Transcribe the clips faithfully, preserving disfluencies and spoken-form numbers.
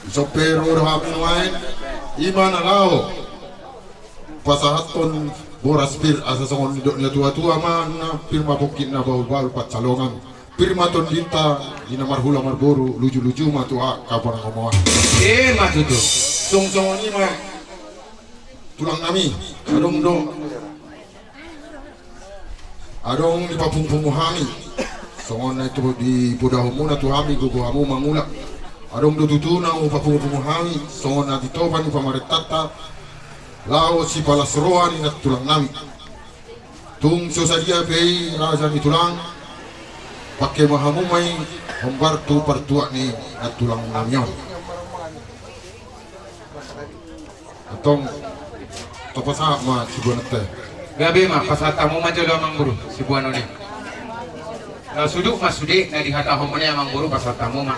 Sope ro do hami nuaeng, ima na laho pasahathon boras pir, asa songon nidok ni natuatua ma, na pir ma pongkit na bahulbahul pansalongan. Pir ma tondinta di na marhula marboru, lujuluju ma tu angka panangomoan. Ima tutu. Songon i ma tulang nami, adong do, adong dipapungupungu hami. Songon na dipodahonmuna tu hami, gogo hamu mangula. Adong do tutu na hupapungupungu hami, songon na ditopa ni pamarentanta, laho sipalas roha ni nantulang nami. Tung so sadia pe i, raja ni tulang, pangke ma hamu ma i hombar tu partuak ni nantulang nami on. Antong, tapasahat ma siboanon te. Gabe ma, pasahat hamu ma jolo amangboru siboanon i. Na suduk ma sude na dihatahonmuna i amangboru, pasahat hamu ma.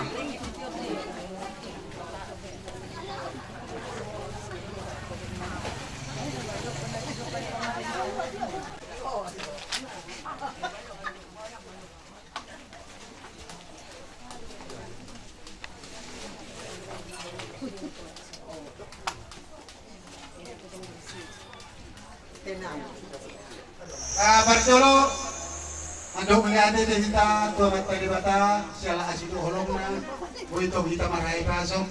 Ah, parjolo, mandok mauliate do hita tu Amanta Debata siala asi dohot holongna, boi tong hita marhahipason,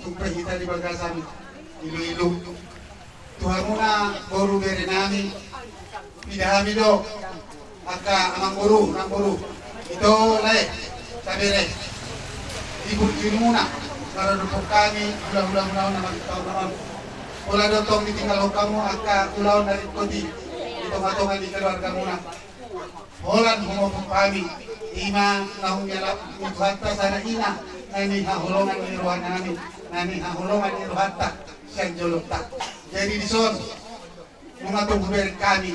tung pe hita di bagasan iluilu. Tu hamuna boru bere nami, pida hami do angka amangboru, namboru, ito lae, tabere, di burjumuna, maradophon hami hulahula muna on na marhitehon on. Pola do tong ditinggalhon hamu angka ulaon na ringkot i di tongatonga ni keluargamuna. Holan humopop hami, ima naung dialap ni Tuhanta sada ina, na nihaholongan ni rohanami, na nihaholongan ni rohanta sian jolonta. Jadi dison, nunga tung hubereng hami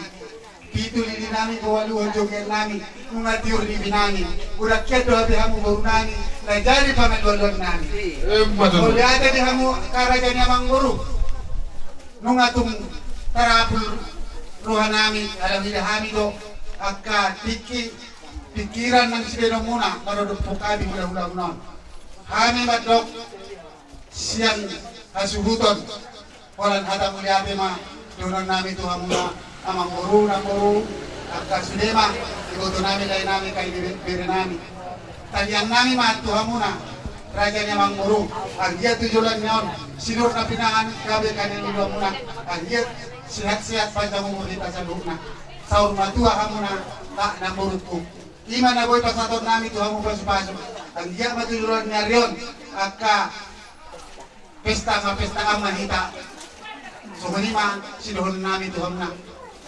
pitu lili nami, boaluhon joget nami, nunga tiur nipi nami, godang hian do hape hamu boru nami, na jadi pangalualuan nami. Emma tutu. Mauliate di hamu angka raja ni amangboru. Nunga tung tarapul rohanami, ala huida hami do angka tingki pingkiran nang sibahenonmuna maradophon hami hulahula muna on. Hami mandok sian hasuhuton, holan hata mauliate ma dohonon nami tu hamuna amangboru, namboru, angka sude ma iboto nami, lae nami, kai ni be-, bere nami. Tangiang nami ma tu hamuna, raja ni amangboru, anggiat tu joloan ni on sinur na pinahan gabe kanelulamuna, anggiat sehat-sehat panjang umur hita saluhutna. Saur matua hamuna, angka namborungku. Ima na boi pasahaton nami tu hamu pasupasu, anggiat ma tu joloan ni ari on angka pesta, mapesta ma hita. Songon i ma sidohonon nami tu hamuna,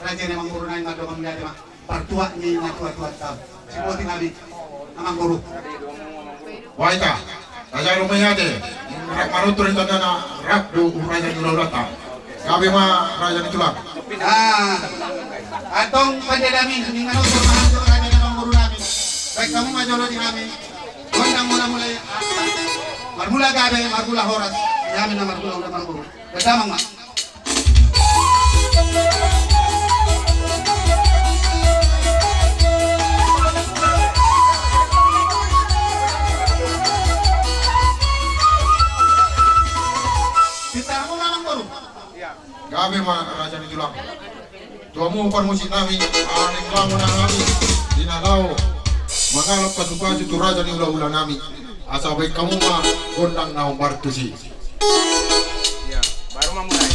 raja ni amangboru nami, mandok mauliate ma. Partuak ni natuatuanta, sibotik hami, amangboru. Baik, raja ni amangboru, rap manutur i tandana, rap do raja ni hulahulanta. Gabe ma raja ni tulang. Ah, antong pande nami, ninna do raja ni amangboru nami. Baen hamu ma jolo di hami gondang mulamula i. Marmula gabe, marmula horas di hami na marhulahula, amangboru. Baen damang ma. Pinta hamu ma, amangboru. Gabe ma raja ni tulang. Tu hamu parmusik nami, ala naeng lamuna hami di na laho mangalap pasupasu tu raja ni hulahula nami. Asa baen hamu ma gondang na hombar tusi. Iya, baru ma mulai.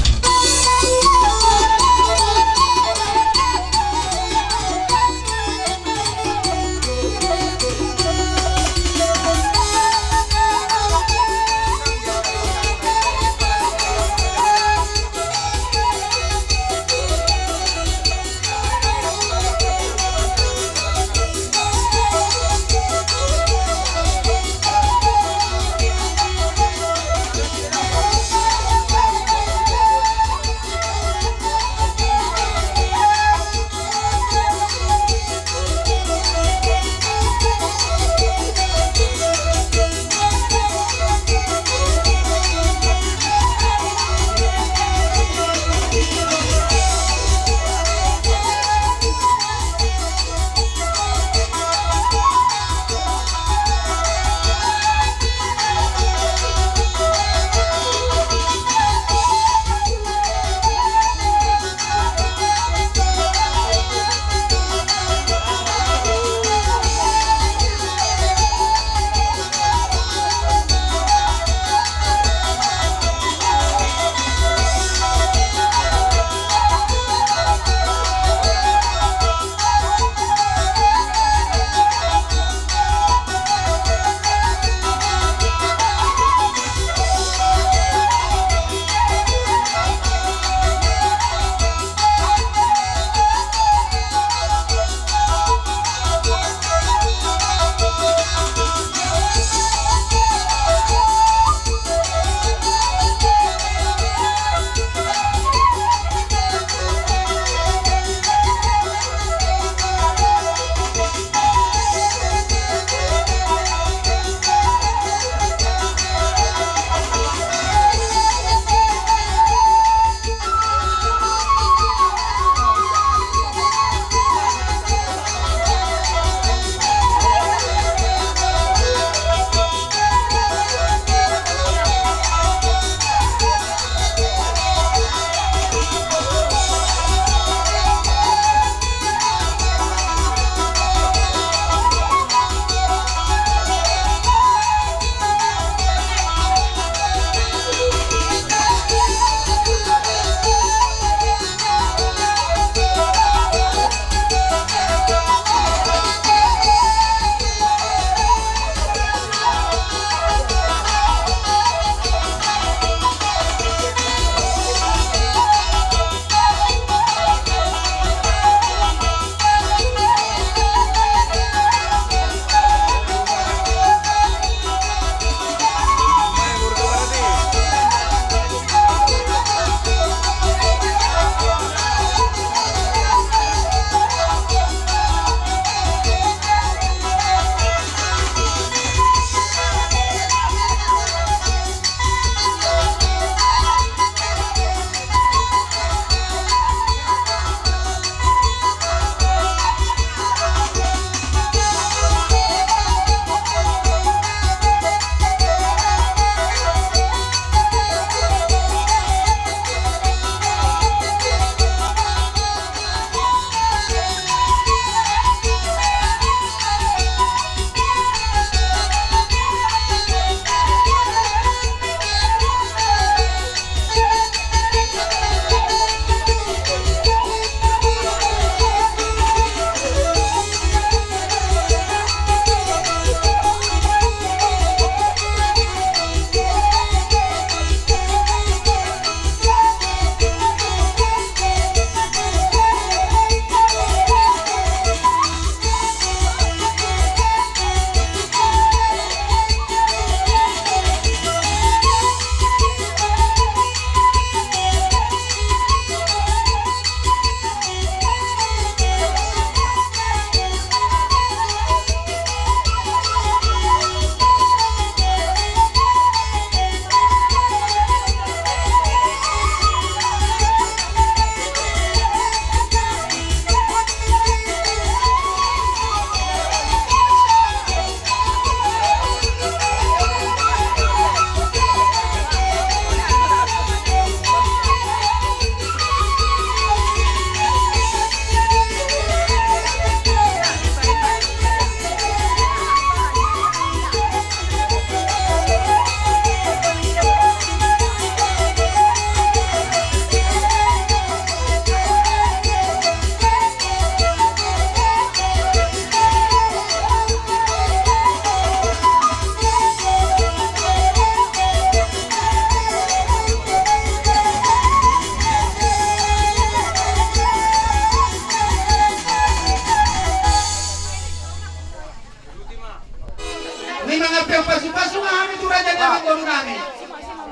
Ni mangampe pasu-pasu ma hami tu raja ni amangboru nami.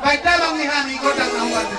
Baen damang ni hami gondang na humbani.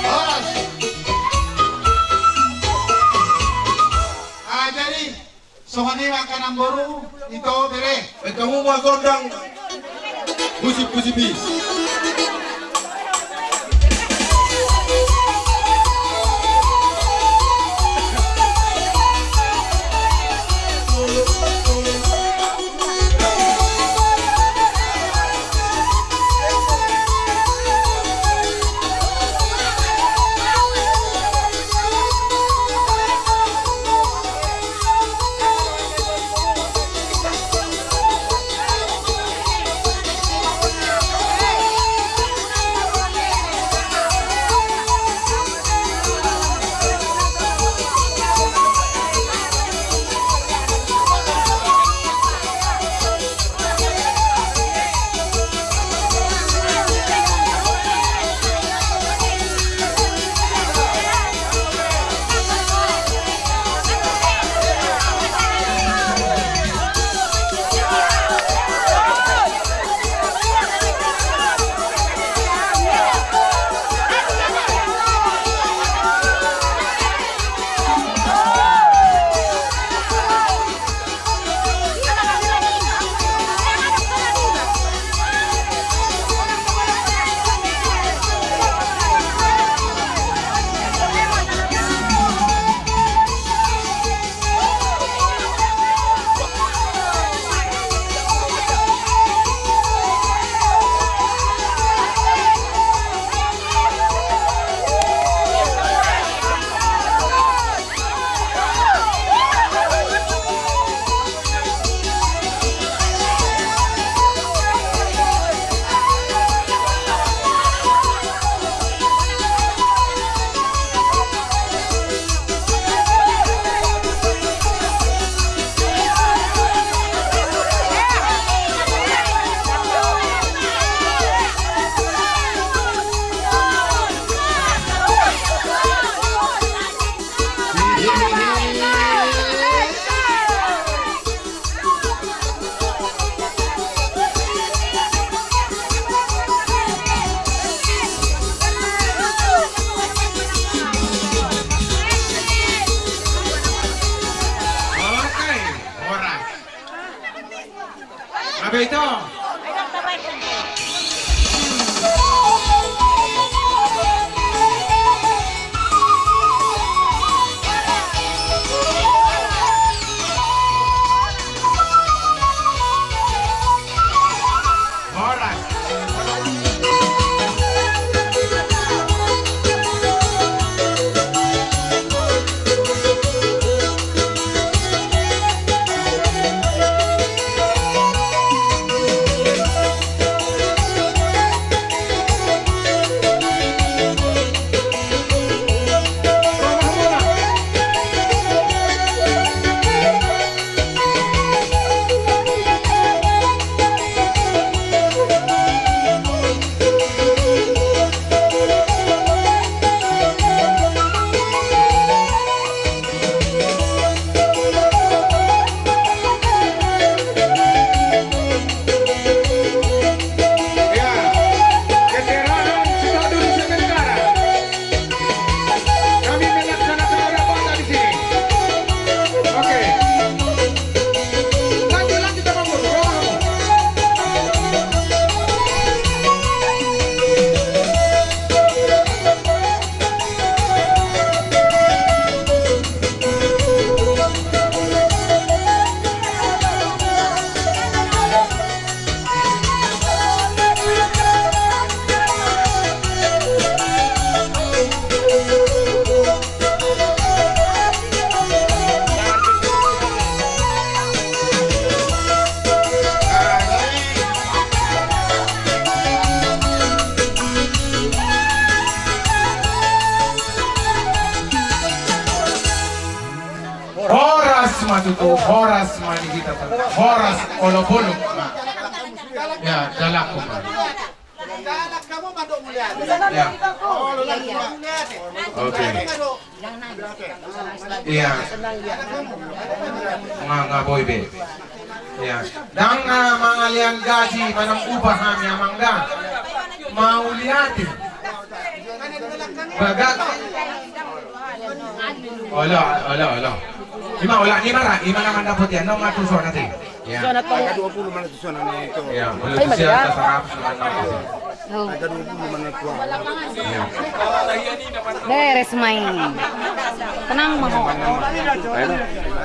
Horas. Ah, jadi, songon i ma angka namboru, ito, bere. Baen hamu ma gondang. Musik, musik, bis. Ito. Horas. Ya, kendaraan sudah duduk sementara. Kami melaksanakan rapat di sini. Oke. Lanjut, lanjut, Abang Guru. Romo. Horas ma tutu, horas ma di hita, horas olopolop ma. Ya, dalanku ma. Ya. Oke. Iya. Nga, nga boi be. Iya. Ndang na mangalean gaji manang upah hami amang da. Mauliate. Bagak. Olo, olo, olo. Ima olo, ima ra, ima na mandapot ia, no matu sonat i. Ya. Sonat. Angka dua puluh mana tu sonat ni tu. Ya, boleh tu siap, seratus, sembilan ratus. Oh. Angka dua puluh mana tu. Ya. Beres main. Tenang, Mamo. Ayo,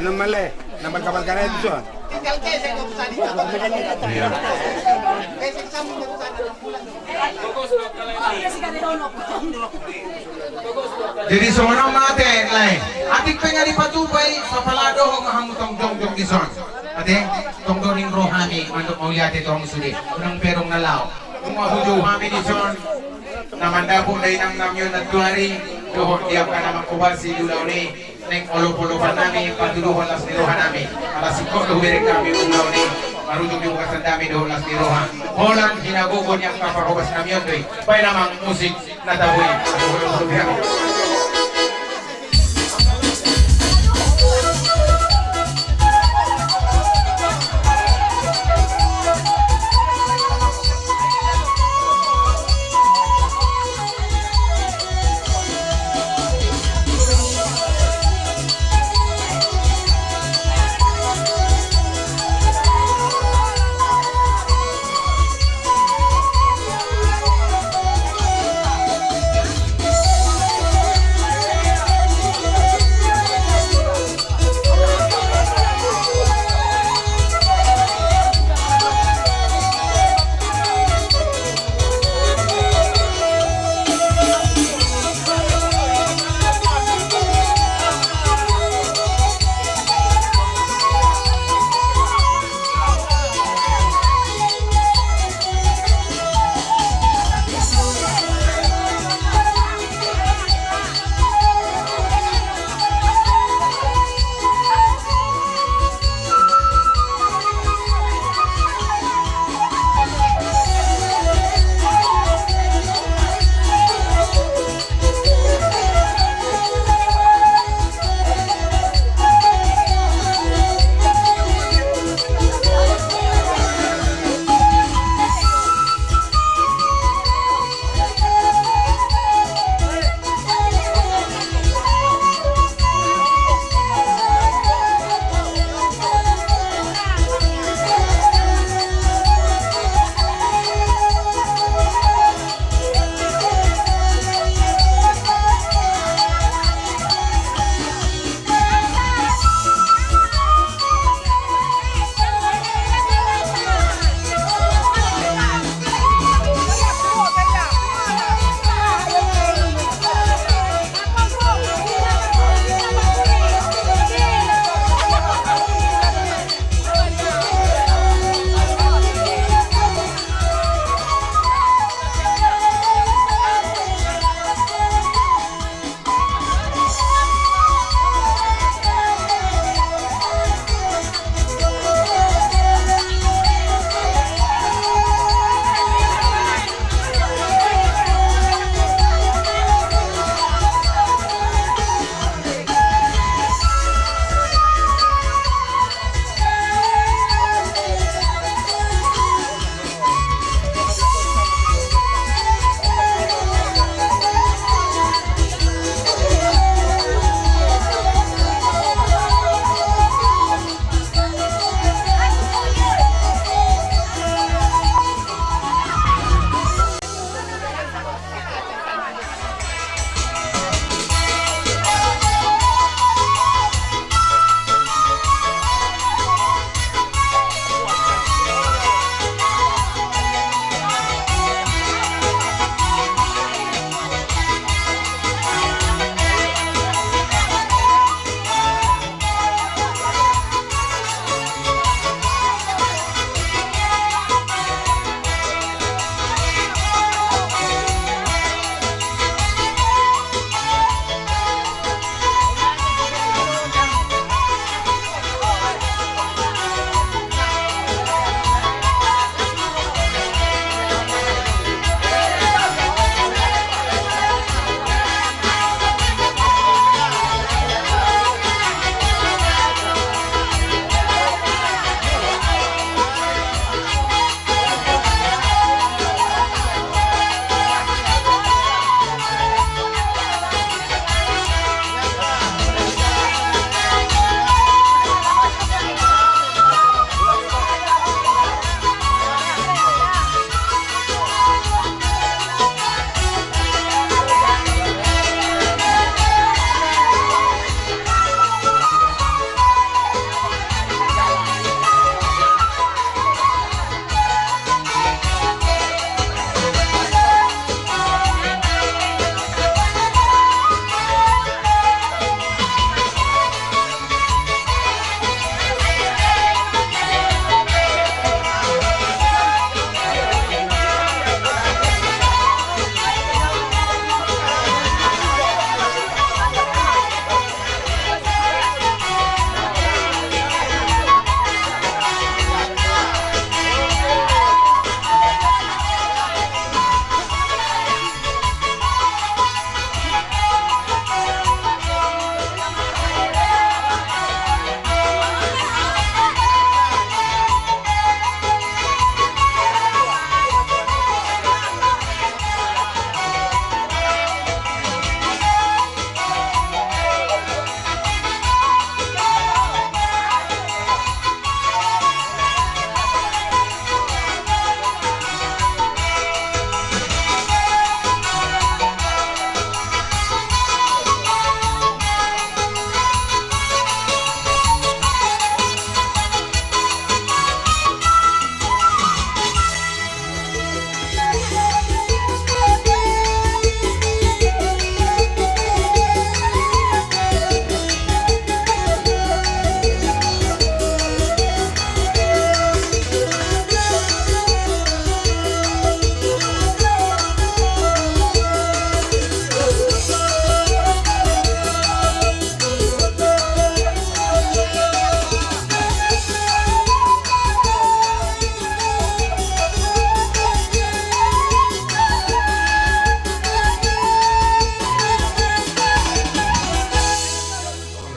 enam male. Nambah kabar karya itu, Son. Iya. Jadi songon on ma ate, lae. Atik pe nga dipatupa i, sapala dohot ma hamu tong jongjong dison. Ate, tong do ning ro hami mandok mauliate tu hamu sude. Unang pe adong na laho. Nunga hujou hami dison. Na mandapot dainang nami on nantuari. Dohot di angka na manghobasi di ulaon i. Naeng olopolopan nami patuduhon las ni roha nami. Ala singkop do hubereng hami ulaon i. Marujung di bagasan dame dohot las ni roha. Holan hinagogo ni angka parhobas nami on do i. Baen amang musik na tabo i.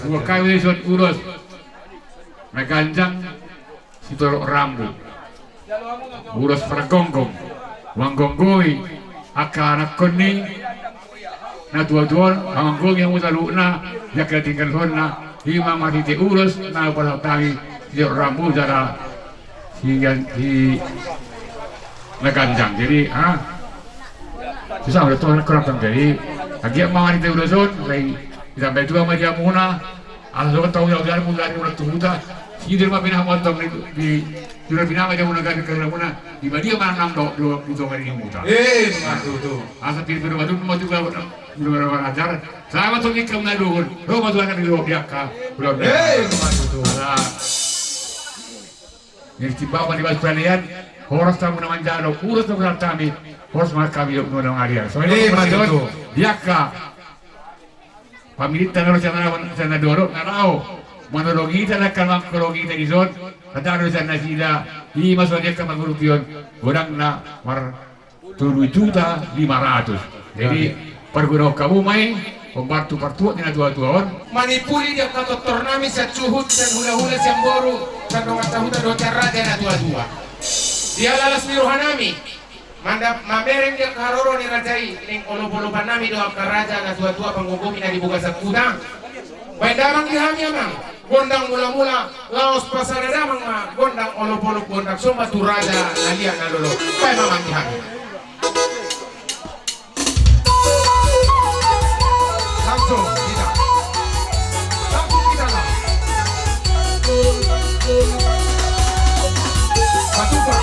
Dua kali dison ulos na ganjang sitorop rambu. Ulos pargomgom, manggomgomi angka anakkon ni na tuatua on, manggomgomi hamu saluhutna di angka tinggalhonna, i ma marhite ulos na pasahat hami sitorop rambu jala si, si na ganjang. Jadi, ha? Susah udah tuh kurang. Jadi, anggiat ma marhite ulos on, sai ditambai Tuhan ma di hamuna. Asa songon tau jauh jauh mula di mula tu huta. Sidir ma pinahan montong di, di jura pinama dia mula gari kena muna. Di badia ma nang do, do, di tonga di huta. Eh, ma tutu. Asa pir pir batu ma tutu. Selamat tu nikam na duhun. Roma tu anak di luar biaka. Eh, ma tutu. Ala. Jadi timbang ma di bas palian, horas tamu na manjalo, horas tamu na tami, horas ma hami dok nuna mangaria. So, eh, ma tutu. Biaka. Pamilita na ro sian na, sian na doro na laho manolong hita, na kan mangkolong hita dison, hata do sian nasida, i ma so dia kan mangurupi on, godangna mar tolu juta lima ratus. Jadi, parguna hamu ma i, hombar tu partuat ni na tuatua on. Manipuli di angka tortor nami sian suhut, sian hulahula, sian boru, sian dongan sahuta dohot sian raja na tuatua. Di ala las ni roha nami, manda-, mamereng di angka haroro ni raja i, ning olopolopan nami do angka raja na tuatua panggomgomi na di bagasan huta. Baen damang di hami amang, gondang mulamula, laos pasada damang ma gondang olopolop, gondang somba tu raja na liat na lolo. Baen damang di hami. Langsung kita. Langsung kita lah. Patupa.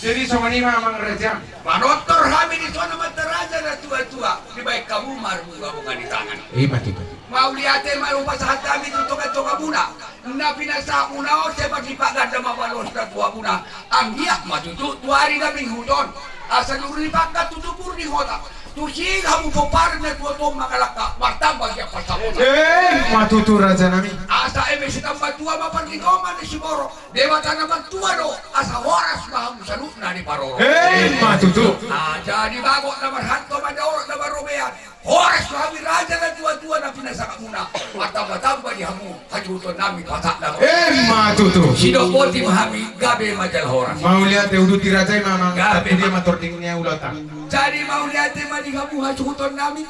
Jadi songon i ma amang raja. Manortor hami dison amanta raja na tuatua, dibaen hamu ma armuna bonga ni tangan. Ima tutu. Mauliate ma hupasahat hami tu tongatongamuna. Na pinasahatmuna on sai marlipat ganda ma balos na tuamuna. Anggiat ma tutu tu ari na minggu on, asa nurung ni pangkat tu tumpul ni hota, tu sing hamu pomparan na tuatua on mangalangka, martamba giat pansalongan. Eh, ma tutu raja nami. Asa eme sitamba tua ma parlinggoman ni siborok. Debata na martua do, asa horas ma hamu saluhutna diparorot. Eh, ma tutu. Ah, jadi bagot na marhanto ma di horong na marrobean. Horas ma hami raja na tuatua na pinasahatmuna. Martambatamba di hamu hasuhuton nami pasahat na. Eh, ma tutu. Sidok boti ma hami, gabe ma jala horas. Mauliate, uduti raja i ma amang. Gabe ma. Dia ma tording ni ulaonta. Jadi mauliate ma di hamu hasuhuton nami.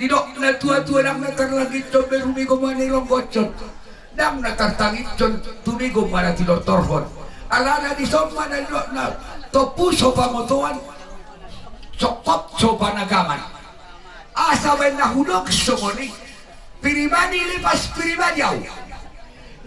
Didok na tuatua, ndang na tarlangithon be rumigom ma na nironggothon, ndang na tartangithon tumigom ma na tinortorhon. Alana dison ma na nidokna, tompu so pamotoan, songkop so panagaman. Asa baen na hudok songon i, pribadi lepas pribadi ahu.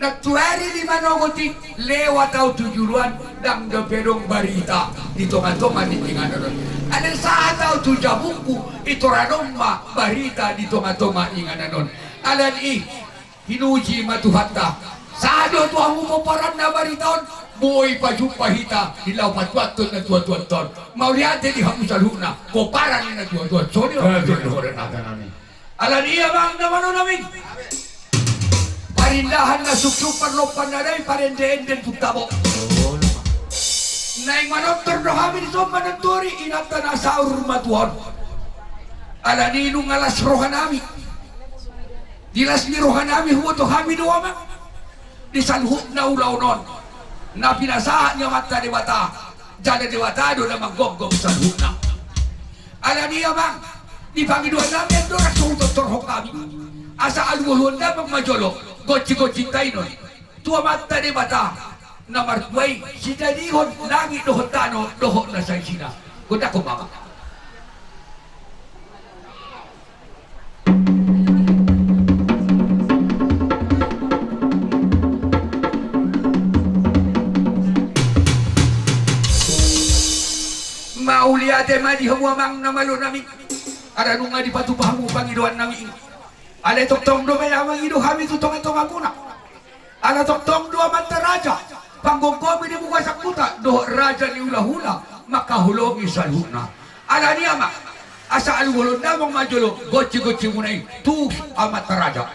Nantuari lima nogot i lewat ahu tu juluan, ndang dope adong barita di tongatonga ni inganan on. Alai sahat ahu tu jabungku, i toranon ma barita di tongatonga inganan on. Alani i, hinuji ma Tuhanta. Sahat do tu hamu pomparanna barita on, boi pajumpa hita di laho patuathon na tuatuanta on. Mauliate di hamu saluhutna, pomparan ni na tuatua on. Songon i ma. Alani i amang na manonami. Panindahan na suksuk, parlompan na dai, parende-enden tu tabo. Naeng manortor do hami dison manontori inanta na saur matua on. Alani nunga las rohanami. Di las ni rohanami huboto hami do, amang, di saluhutna ulaon on na pinasahat ni Amanta Debata, jala Debata do na manggomgom saluhutna. Alani, amang, di pangidoannami andorang so hutortorhon hami, asa alualuhon damang ma jolo gonsingonsinta i on tu Amanta Debata na martua i, sijadihon langit dohot tano dohot na saisina. Gondangkon ma, amang. Mauliate ma di hamu, amang na malonami. Ala nunga dipatupa hamu pangidoannami i. Alai tongtong do mangido hami tu tongatongamuna. Ala tongtong do amanta raja, panggomgomi di muka sangkuta dohot raja ni hulahula, mangkaholongi saluhutna. Alani, amang, asa alualuhon damang ma jolo gonsingonsimuna i tu amanta raja.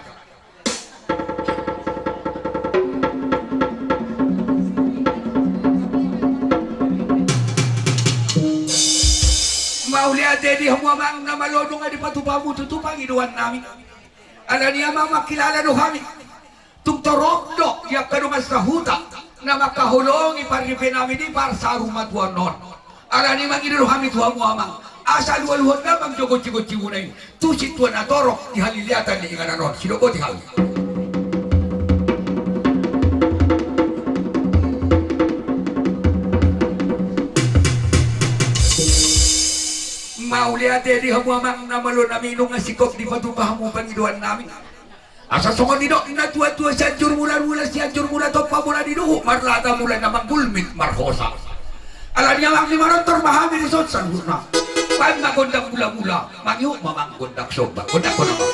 Mauliate di hamu, amang na malo, nunga dipatupa hamu tutu pangidoannami. Alani, amang, mangkilala do hami. Tung torop do di angka dongan sahuta na mangkaholongi parripenami di parsaurmatuaon on. Alani mangido do hami tu hamu, amang, asa alualuhon damang jolo gonsingonsimuna i tu sintua na torop di haliliatan ni inganan on. Sidok boti hami. Mauliate di hamu, amang na malonami, nunga singkop dipatupa hamu pangidoannami. Asa songon nidok ni natuatua, Sianjur Mulamula, Sianjur Mula Tompa, mula ni dohot marlata, mula na manggulmit marhosa. Alani, amang, ni manortor ma hami dison saluhutna. Baen ma gondang mulamula, mangihut ma, amang, gondang somba. Gondangkon, amang.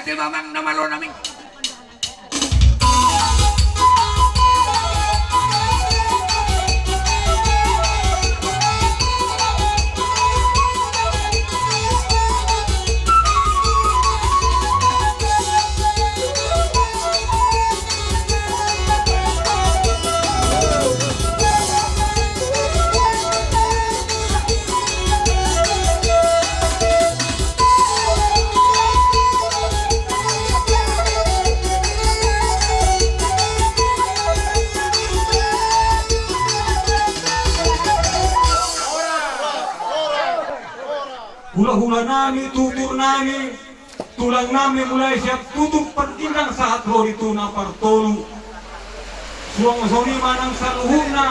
Te mamang na malo nami. Hulahula nami, tutur nami, tulang nami, mulai sian tutur parjinjang sahat ro di tulang partolu. Suang songon i ma nang saluhutna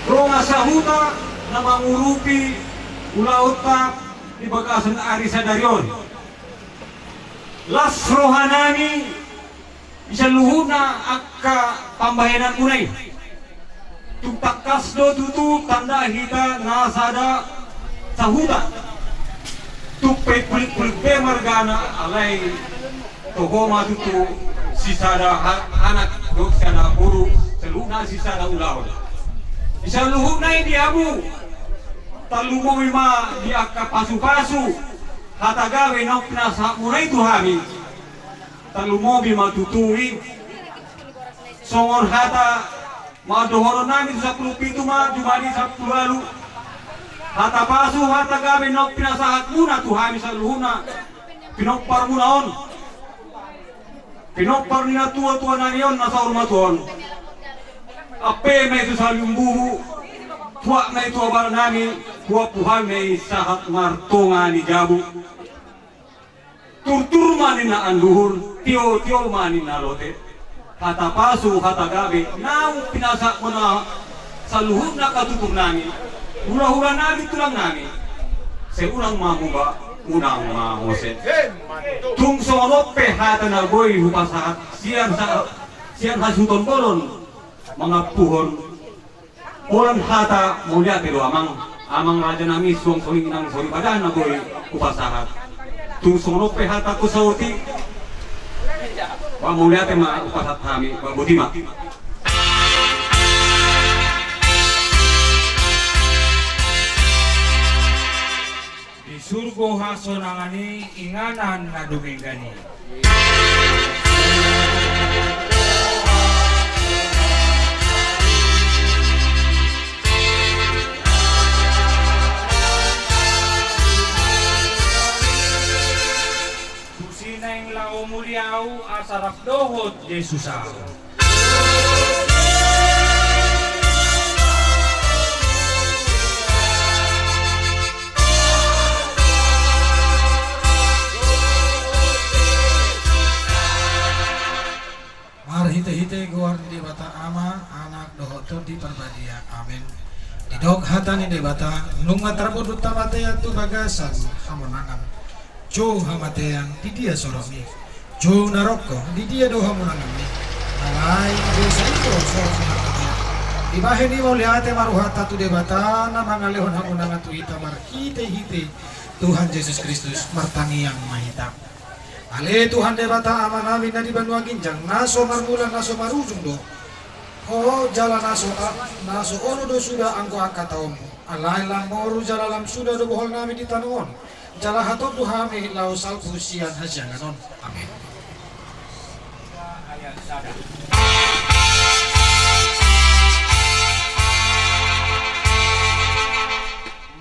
dongan sahuta na mangurupi ulaonta di bagasan ari sadari on. Las roha nami di saluhutna angka pambahenanmuna i. Tung tangkas do tutu tanda hita na sada sahuta. Tung pe Pulikpulik be margana, alai toho ma tutu sisada ha-, anak dohot sisada boru, saluhutna sisada ulaon. Di saluhutna i di hamu, tarlumobi ma di angka pasupasu, hata gabe naung pinasahatmuna i tu hami. Tarlumobi ma tutu i. Songon hata ma dohonon nami tu sampulu pitu ma jumadi sampulu ualu. Hata pasu, hata gabe naung pinasahatmuna tu hami saluhutna pinomparmuna on. Pinompar ni natuatua nami on na saur matua on. Ampe ma i tu saliumbubu, tuak ma i tu abal nami, huampu hami ma i sahat martonga ni jabu. Turtur ma ninna anduhur, tiotio ma ninna lote. Hata pasu, hata gabe naung pinasahatmuna saluhutna angka tutur nami, hulahula nami, tulang nami. Sai unang ma muba, unang ma mose. Tung songon on pe hata na boi hupasahat sian sa-, sian hasuhuton bolon mangampuhon. Holan hata mauliate do amang, amang raja nami, suang songon i nang soripada na boi hupasahat. Tung songon on pe hata husaut i, ba mauliate ma hupasahat hami, ba boti ma. Di surgo hasonangan i, inganan na dumenggan i. Tusi naeng laho muli ahu asa rap dohot Jesus ahu. Marhitehite goar ni Debata Ama, Anak dohot Tondi Parbadia. Amen. Didok hata ni Debata, nunga tarpudut hamatean tu bagasan hamonangan. Jou hamatean, di dia sorokmi? Jou na rongkong, di dia do hamonanganmi? Alai, boi sai do sorok ni hamatean. Dibahen i mauliate ma rohanta tu Debata na mangalehon hamonangan tu hita marhitehite Tuhan Jesus Kristus. Martangiang ma hita. Ale Tuhan Debata Amanami na di banua ginjang, na so marmula na so marujung do Ho, jala na so, na so olo do suda anggo angka taonmu. Alai lam moru jala lam suda do bohol nami di tano on. Jala hatop do hami laho salpu sian hasiangan on. Amen.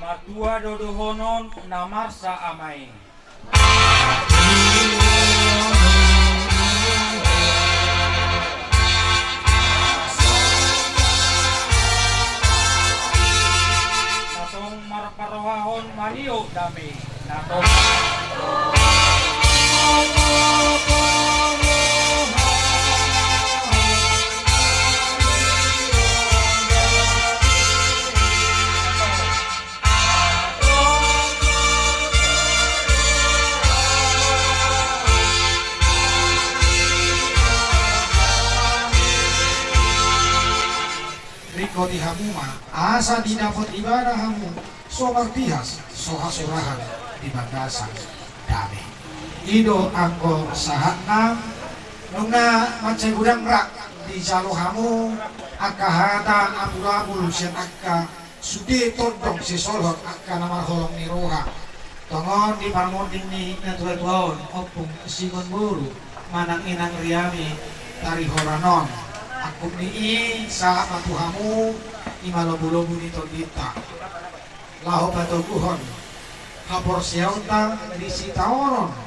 Matua do dohonon na marsa Ama i. Na tong marparohahon manio dame, na tong. Ringkoti hamu ma, asa didapot ibana hamu so marpias, so hasurahan di bagasan dame. I do anggo sahatna. Nunga mansai godang ra dijalo hamu angka hata apulapul sian angka sude tondong sisolhot angka na marholong ni roha. Tongon di parmonding ni natuatua on, Ompung Simon boru manang Inang Riami Tarihoran on. Angkup ni i sahat ma tu hamu i ma lombulombuna tondinta laho patoguhon haporseaonta di sitaonon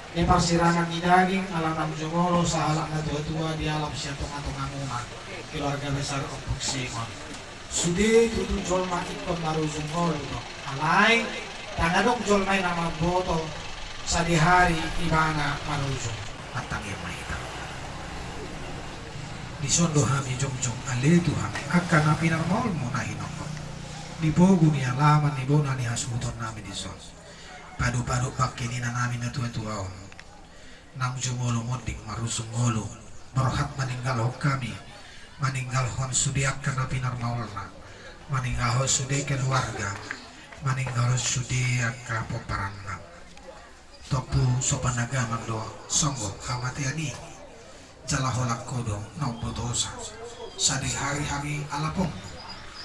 di parsirangan ni daging, ala naung jumolo sahalak natuatua dialap sian tongatongamuna, keluarga besar Ompung Simon. Sude tutu jolma ingkon marujung ngolu do. Alai ndang adong jolma i na mamboto sadihari ibana marujung. Martangiang ma hita. Dison do hami jongjong ale Tuhan, angka na pinarmaolmu na hinonggot di pogu ni alaman ni bona ni hasuhutonnami dison. Padupadup bangke ni inanami natuatua on. Naung jumolo monding marujung ngolu, borhat maninggalhon hami, maninggalhon sude angka na pinarmaolna, maninggalhon sude keluarga, maninggalhon sude angka pomparanna. Tompu so panagaman do songgop hamatean i. Jala holan ho do na umbotosa. Sadihari hami alapon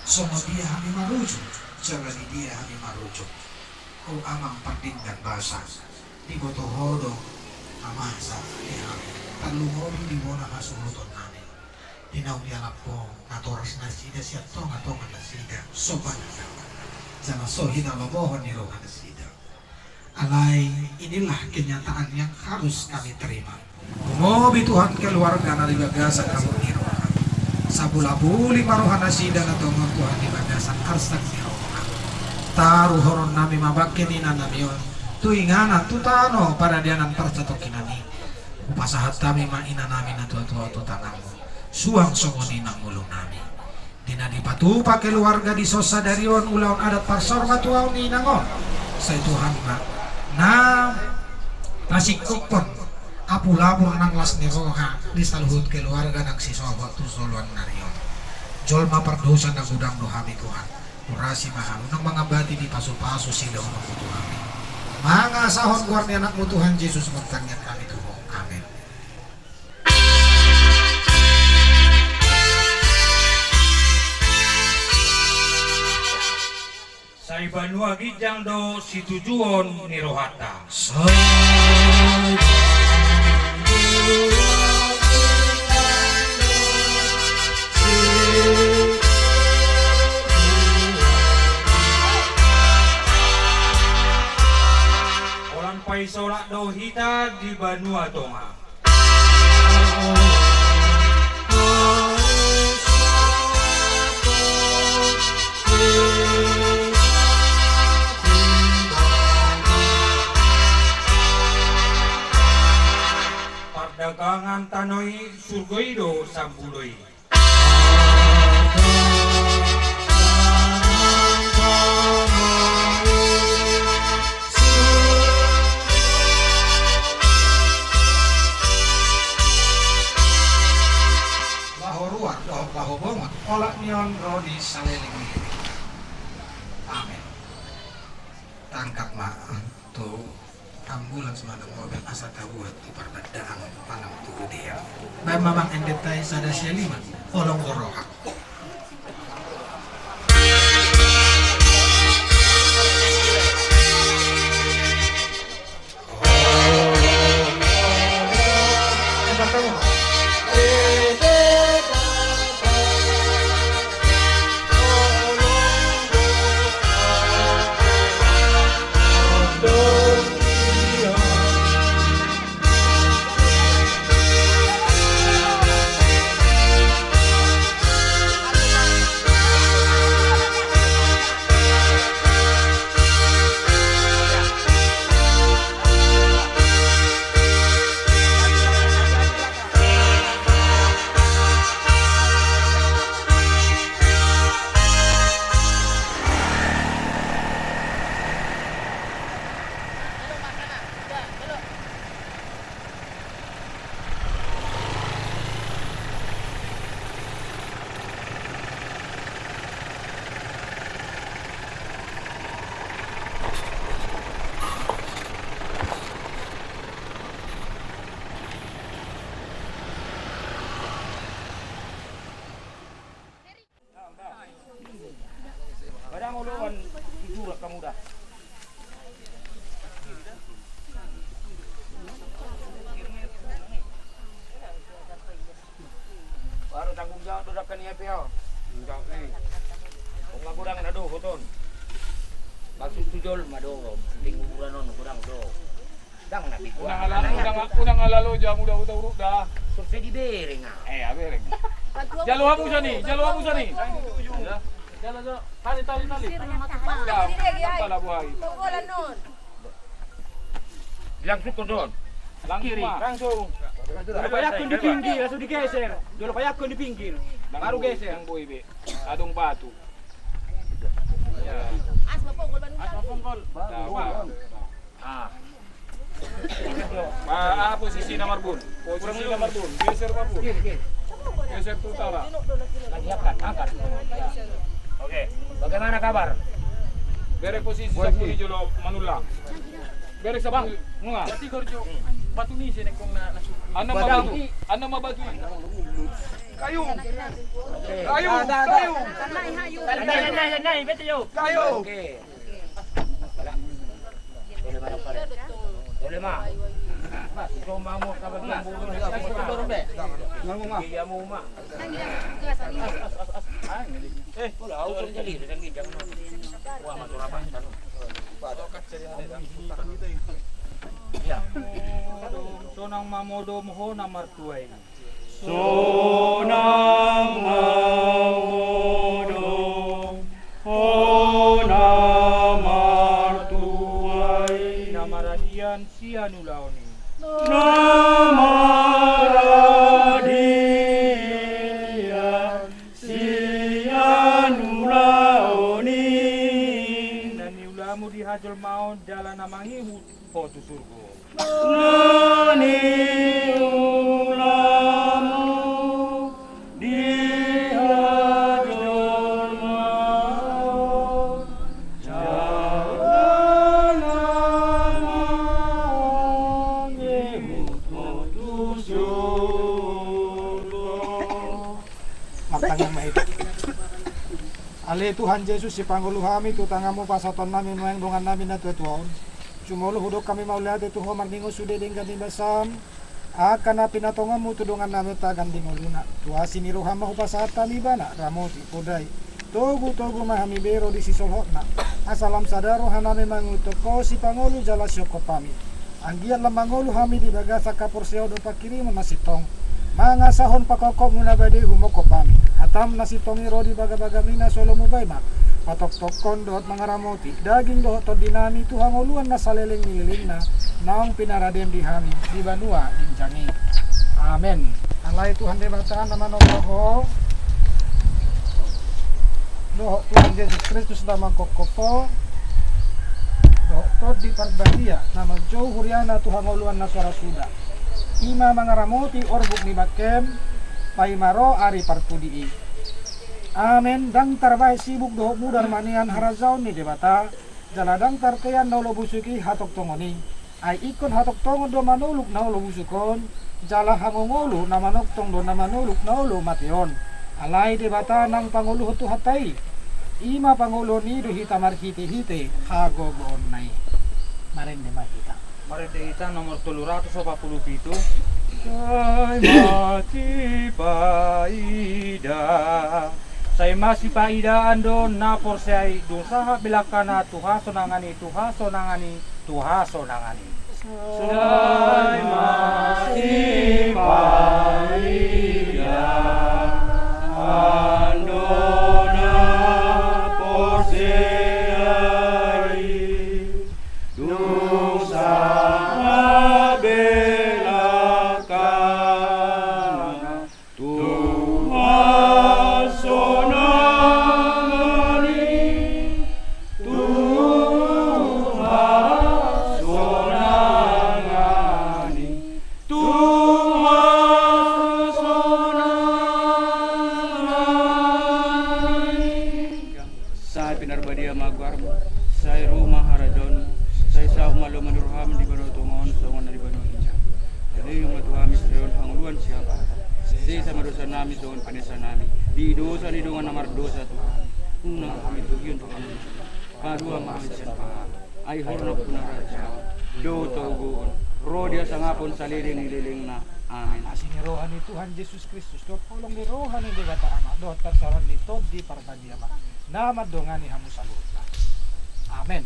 songon dia hami marujung, jala di dia hami marujung. O Amang pardenggan basa, diboto ho do na masa di hami, tarlumobi di bona hasuhutonnami. Di naung dialap ho natoras nasida sian tongatonga nasida, so panagaman jala so hinalomohon ni roha nasida. Alai inilah kenyataan yang harus kami terima. Lumobi Tuhan keluargana di bagasan hamu ni roha. Sapulapuli ma roha nasida na tongon Tuhan di bagasan arsak ni roha. Taruhononnami ma bangke ni inanami on tu inganan, tu tano paradianan parsatongkinan i. Hupasahat hami ma inanami natuatua on tu tanganmu, suang songon i nang ngolunami. Di na dipatupa keluarga dison sadari on ulaon adat parsaurmatuaon ni inang on, sai Tuhan ma na pasingkophon apulapul nang las ni roha di saluhut keluarga nang sisolhot tu joloan ni ari on. Jolma pardosa na godang do hami Tuhan. Urasi ma hami, nang mangambati di pasupasu silehononmu tu hami. Mangasahon goar ni anakmu Tuhan Jesus martangiang hami tu ho. Amen. Sai banua ginjang do situjuon ni rohanta. Sai banua ginjang do situjuon ni rohanta. Holan paisolat do hita di banua tonga. Pardagangan tano i, surgo i do sambulo i. Laho ruar dohot laho bongot, olat ni on ro di saleleng ni hita. Amen. Tangkap ma tu ambulans manang mobil asa tabuat di parbandaan manang tu gedea. Baen ma amang endenta i sada sian lima, holong do roha. Ia pe on. Enggak, eh. Unang godang na do hoton. Maksud tu jolma do, penting kuburan on godang do. Dang na bikuan. Unang ala, unang, unang ala lo jamu da uta uruk da. Survei di bereng ah. Eh, ah, bereng. Jalo hamu sani, jalo hamu sani. Jalo, jalo. Tali, tali, tali. Pala buai. Langsung kondon. Langsung kiri. Langsung. Jolo payangkon di pinggir, langsung digeser. Jolo payangkon di pinggir. Baru geser. Yang boi be. Adong batu. Asma ponggol. Ah. Ah, posisi nomor bun. Posisi nomor bun. Geser nomor bun. Geser tu utara. Lagi angkat, angkat. Oke. Bagaimana kabar? Bereng posisi sapulu jolo manullang. Bereng sapulu. Nunga. Berarti gorjo batu ni sini kong na, na su-. Anna ma batu. Anna ma batu. Kayu. Kayu. Kayu. Nai, nai, nai, nai, bete yo. Kayu. Oke. Sonang ma modom ho na martua i. Sonang ma modom ho na martua i. Na maradian sian ulaon i. Na maradian sian ulaon i. Na niulamu di hajolmaon jala na mangihut ho tu surgo. Na niulamu di hajolmaon jala na mangihut ho tu surgo. Martangiang ma hita. Ale Tuhan Jesus, sipangolu hami tu tanganmu pasahaton nami nuaeng dongan nami na tuatua on. Jumolo hudok hami mauliate tu ho marningot sude denggan ni basam. Angka na pinatonganmu tu dongan nami on tagan di ngoluna. Tu asi ni roham ma hupasahat hami ibana, ramoti, podai. Togutogu ma hami bero di sisolhotna. Asa lam sada roha nami mangihuthon ho sipangolu jala sihophop hami. Anggiat lam mangolu hami di bagasan haporseaon dohot pangkirimon na sintong. Mangasahon pangkophopmu na badia humophop hami. Hatam na sintong i ro di bagabagami na so lomo bae ma. Patoktokkon dohot mangaramoti. Daging dohot tondi nami tu hangoluan na saleleng ni lelengna. Naung pinaradem di hami. Di banua ginjang i. Amen. Alai Tuhan Debata na manopa ho. Dohot Tuhan Jesus Kristus na mangkophop ho. Dohot Tondi Parbadia na manjou huriana tu hangoluan na so ra suda. I ma mangaramoti orbuk ni bangkem, paima ro ari parpudi i. Amen. Ndang tarbahen sibuk dohot mudar ma nian harajaon ni Debata, jala ndang tartean na olo busuk i hatongtongon i. Ai ingkon hatongtongon do manoluk na olo busuk on, jala hangoluan na manongtong do na manoluk na olo mate on. Alai Debata naung pangoluhon Tuhanta i. I ma pangoluhon i do hita marhitehite hagogoonna i. Marende ma hita. Marende hita nomor tolu ratus opat pulu pitu. Sai masipaida. Sai masipaidaan do na porsea i, dung sahat belangkana tu hasonangan i, tu hasonangan i, tu hasonangan i. Sai masipaidaan do na porsea i, dung sahat belangkana tu hasonangan i, tu hasonangan i, tu hasonangan i. Sai pinarbadia ma goarmu, sai ro ma harajaonmu, sai saut ma lomo ni roham di banua tonga on songon na di banua ginjang. Paneum ma tu hami sadari on hangoluan siapari. Sesa ma dosanami songon panesanami di dosa ni dongan na mardosa tu hami. Unang hami togihon tu hami. Palua ma hami sian pangago. Ai hurang ma harajaon dohot hagogoon ro di hasangapon saleleng ni lelengna. Amen. Asi ni roha ni Tuhan Jesus Kristus, dohot holong ni roha ni Debata Ama, dohot parsaoran ni Tondi Parbadia ma na mandongani hamu saluhutna. Amen.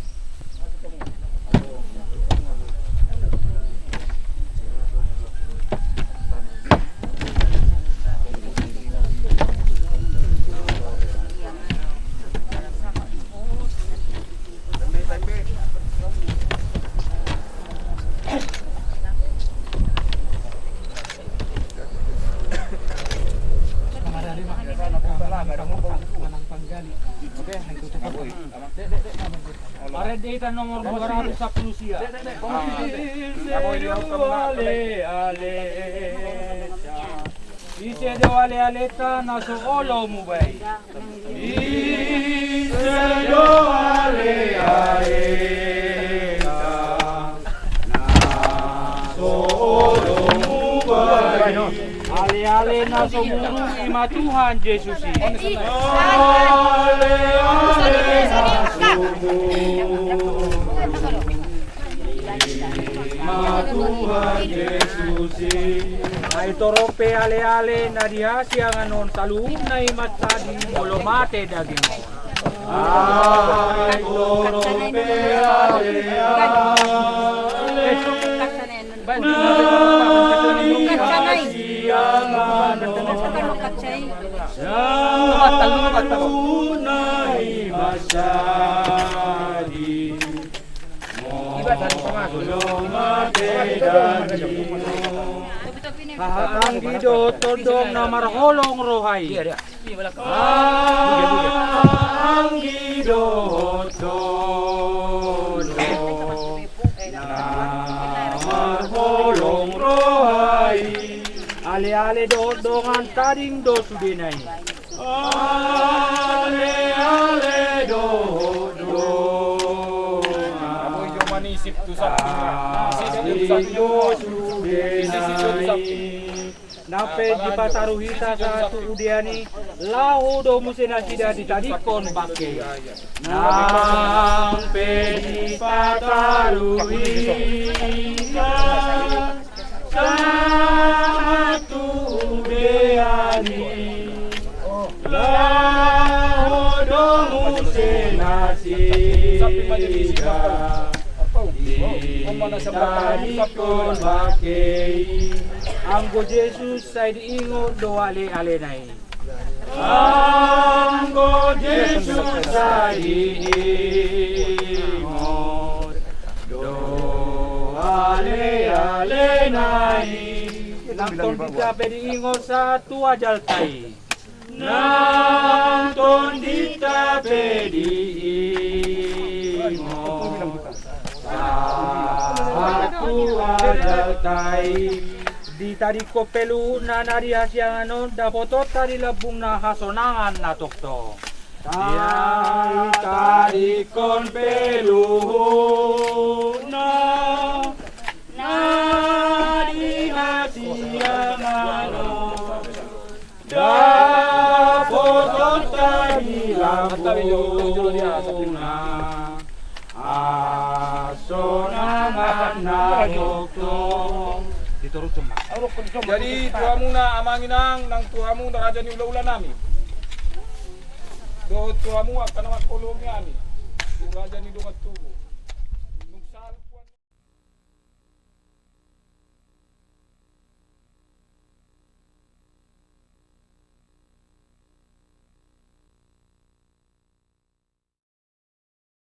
Parende hita nomor dua ratus sapuluh sia. Ise do ale-aleta? Ise do ale-aleta na so olo mubai? Ise do ale-aleta na so olo mubai? Ale-ale na so muruk i ma Tuhan Jesus i. Ale-ale na so muruk i ma Tuhan Jesus i. Ai torop pe ale-ale na di hasiangan on saluhutna i ma tading molo mate daging on. Ai torop pe ale-ale na di hasiangan on saluhutna i ma tading molo mate daging on. Haha anggi dohot tondong na marholong roha i. Haha anggi dohot tondong na marholong roha i. Ale-ale dohot dongan tading do sudena i. Ale-ale dohot dongan tading do sudena i. Nang pe dipataru hita sahat tu udean i, laho do muse nasida ditadingkon bangke i. Nang pe dipataru hita sahat tu udean i, laho do muse nasida ditadingkon bangke i. Anggo Jesus sai diingot do ale-alena i. Anggo Jesus sai diingot do ale-alena i. Nang tondinta pe diingot sahat tu ajalta i. Nang tondinta pe diingot sahat tu ajalta i. Ditadingkon pe luhutna na di hasiangan on, dapotonta di lambungna hasonangan na tongtong. Ditadingkon pe luhutna na di hasiangan on, dapotonta di lambungna hasonangan na tongtong. Jadi tu hamuna amang inang, nang tu hamuna raja ni hula-hula nami, dohot tu hamu angka na mangholongi hami, tu raja ni dongan tubu.